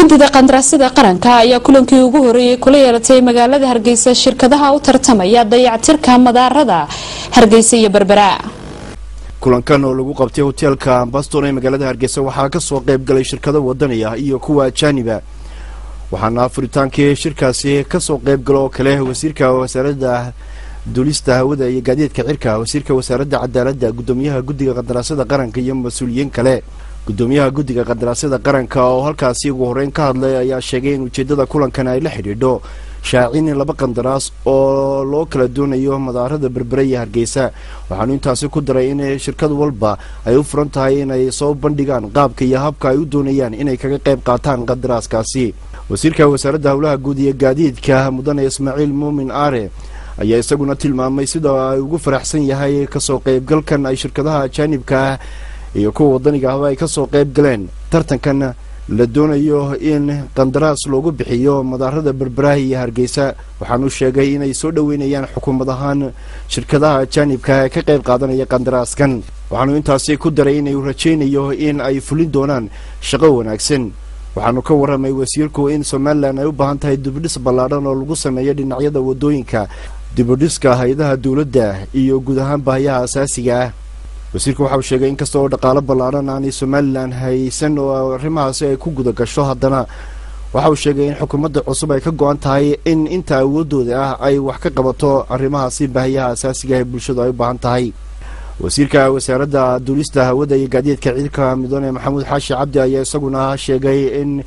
Guddida qandaraasyada qaranka ayaa kulankii ugu horeeyay kula yeelatay magaalada Hargeysa shirkadaha u tartamaya dayactirka madaarada Hargeysa iyo Berbera. Kulankan oo lagu qabtay hoteelka Ambaston ee magaalada Hargeysa waxaa kasoo qayb galay shirkado wadani ah iyo kuwa ajaaniba, waxaana furitaankii shirkaasi kasoo qayb galo oo kale wasiirka wasaaradda duulista hawada iyo gaadiidka cirka, wasiirka wasaaradda cadaaladda, guddoomiyaha guddiga qandaraasyada qaranka iyo mas-uuliyiin kale. Guddoomiyaha guddiga qandaraasyada qaranka oo halkaasi ugu horreyn ka hadlay ayaa sheegay in ujeedada kulankan ay la xidhiidho shaacin 2 qandaraas oo loo kala doonayo madaarada Berbere iyo Hargeysa. Waxaanu intaasi ku daray in shirkad walba ay u furan tahay inay soo bandhigaan qaabka iyo habka ay u doonayaan inay kaga qayb qaataan qandaraaskaasi. Wasiirka wasaaradda howlaha guud iyo gaadiidka, mudane Ismaaciil Muumin Aare, ayaa isaguna tilmaamay sida ay ugu faraxsan yahay kasoo qaybgalkan ay shirkadaha ajaanibka ah iyo kuwa wadaniga ahba ay kasoo qayb galeen tartankan la doonayo in qandaraas loogu bixiyo madaarada Berberaha iyo Hargeysa. Waxaanu sheegay inay soo dhoweynayaan xukuumad ahaan shirkadaha ajaanibka ee ka qayb qaadanaya qandaraaskan. Waxaanu intaasi ku daray inay rajaynayo in ay fulin doonaan shaqo wanaagsan. Waxaanu ka warramay wasiirku in Somalilan ay u baahan tahay dibudhis ballaadhan oo lagu sameeyo dhinacyada wadooyinka, dibudhiska hay-adaha dowladda iyo guud ahaan baahiyaha asaasiga ah. Wasiirku waxa uu sheegay in kasta oo dhaqaalo ballaadhan aanay Somalilan haysan oo arrimahaasi ay ku guda gasho, haddana waxa uu sheegay in xukuumadda cusub ay ka go-an tahay in inta awoodooda ah ay wax ka qabato arrimahaasi baahiyaha asaasiga ah ee bulshadu ay u baahan tahay. Wasiirka wasaaradda duulista hawada iyo gaadiidka ciidka, mudane Maxamuud Xaashi Cabdi, ayaa isaguna sheegay in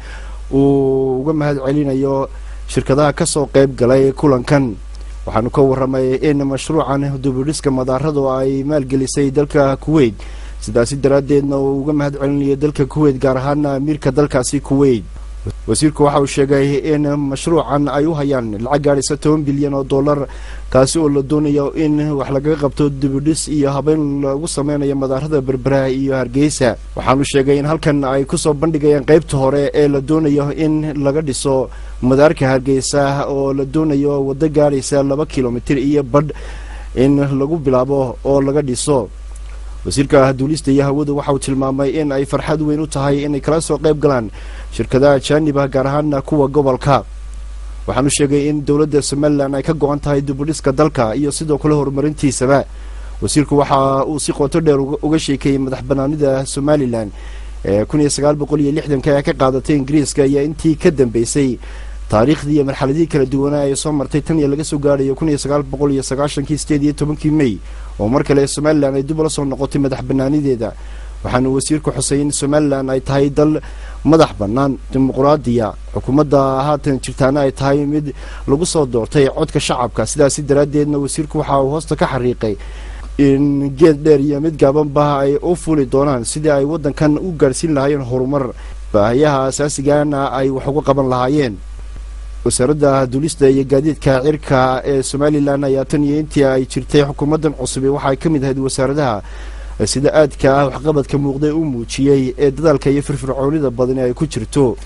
uu uga mahad celinayo shirkadaha kasoo qayb galay kulankan. Waxaanu ka warramay in mashruucan dibudhiska madaaradu ay maalgelisay dalka Kuwait, sidaasi daraaddeedna uu uga mahad celinayo dalka Kuwait, gaar ahaana amiirka dalkaasi Kuwait. Wasiirku waxa uu sheegay in mashruucan ay u hayaan lacag gaadhaysa 10 bilyan oo dollar, kaasi oo la doonayo in wax lagaga qabto dibudhis iyo habeyn lagu sameynayo madaarada Berbera iyo Hargeysa. Waxaanu sheegay in halkan ay kusoo bandhigayaan qeybta hore ee la doonayo in laga dhiso madaarka Hargeysa, oo la doonayo waddo gaadhaysa 2 kilomitir iyo badh in lagu bilaabo oo laga dhiso. Wasiirka duulista iyo hawadu waxa uu tilmaamay in ay farxad weyn u tahay inay kala soo qayb galaan shirkadaha ajaaniba, gaar ahaana kuwa gobolka. Waxaanu sheegay in dowladda Somalilan ay ka go-an tahay dibudhiska dalka iyo sidoo kale horumarintiisaba. Wasiirku waxa uu si qoto dheer uga sheekeeyey madax banaanida Somalilan ee 1960-ka ee ka qaadatay Ingiriiska iyo intii ka dambeysay, taariikhdii iyo marxaladihii kala duwanaa ay soo martay tan iyo laga soo gaadhayo 1990-kii 18-kii May oo mar kale Somalilan ay dib ula soo noqotay madax banaanideeda. Waxaanu wasiirku xusay in Somalilan ay tahay dal madax bannaan, dimuqraadiya, xukuumadda haatan jirtaana ay tahay mid lagu soo doortay codka shacabka. Sidaasi daraaddeedna wasiirku waxa uu hoosta ka xariiqay in geed dheer iyo mid gaabanba ay u fuli doonaan sidii ay waddankan u gaadhsiin lahaayeen horumar, baahiyaha aasaasigana ay wax uga qaban lahaayeen. Wasaaradda duulista iyo gaadiidka cirka ee Somalilan ayaa tan iyo intii ay jirtay xukuumaddan cusubi waxay ka mid ahayd wasaaradaha sida aadka ah waxqabadka muuqday u muujiyey ee dadaalka iyo firfircoonida badani ay ku jirto.